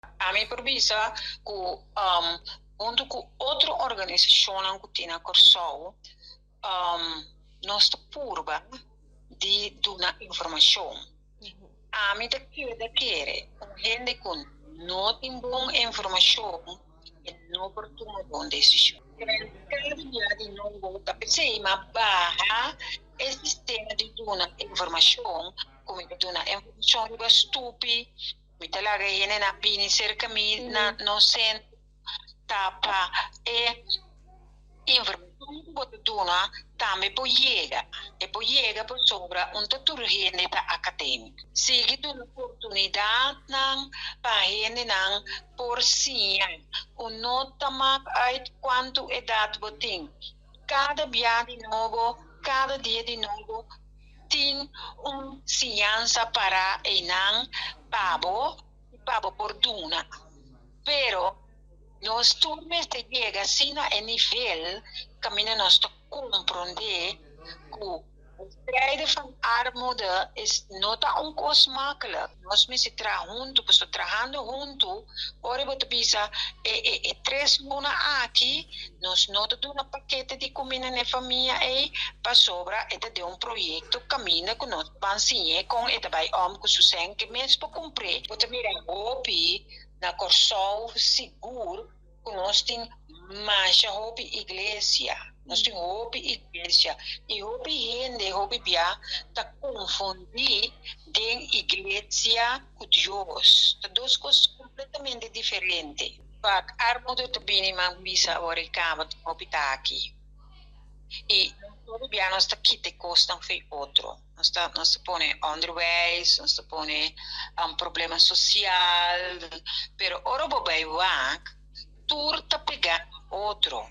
Ami por bisa ku huntu ku otro organisashonnan ku tin na Kòrsou, nos ta purba di duna informashon. Ami ta keda kere un hende ku no tin bon informashon e no por tuma bon desishon. Kada dia di nobo ta p'esei m'a baha e sistema di duna informashon ku mi ta duna informashon riba stupi. Mi ta laga e hendenan bini serka mi na nos sentro ta pa e informashon ku bo ta duna tambe por yega. E por yega pasobra un ta tur hende ta akadémiko. Sigui duna oportunidatnan pa hendenan por siña. Un no ta mak uit kuantu edat bo tin. Kada bia di nobo, kada dia di nobo tin un siñansa pará einan pa bo i pa bo por duna. Pero nos tur mester yega asina e nivel kaminda nos ta komprondé ku bestrijden van armoede is no ta un kos makkelijk. Nos mester traha huntu, pasobra trahando huntu ora bo ta bisa e e e tres luna aki nos no ta duna pakete di kuminda na e famia ei pasobra e ta den un proyekto kaminda ku nos ban siñ'é kon e ta bai om ku su sèn ke mes por kumpr'é. Bo ta mira hopi na Kòrsou sigur ku nos tin masha hopi iglesia, nos tin hopi iglesia i hopi hende hopi bia ta konfundí den iglesia ku Dios, ta dos kos kompletamente diferente. Wak, armoede ta bini man bisa ora i kaba tin hopi ta aki i hopi bia nos ta kita e kosnan fo'i otro. Nos ta nos ta pone onderwijs, nos ta pone problema social, pero ora bo bai wak tur ta pega na otro.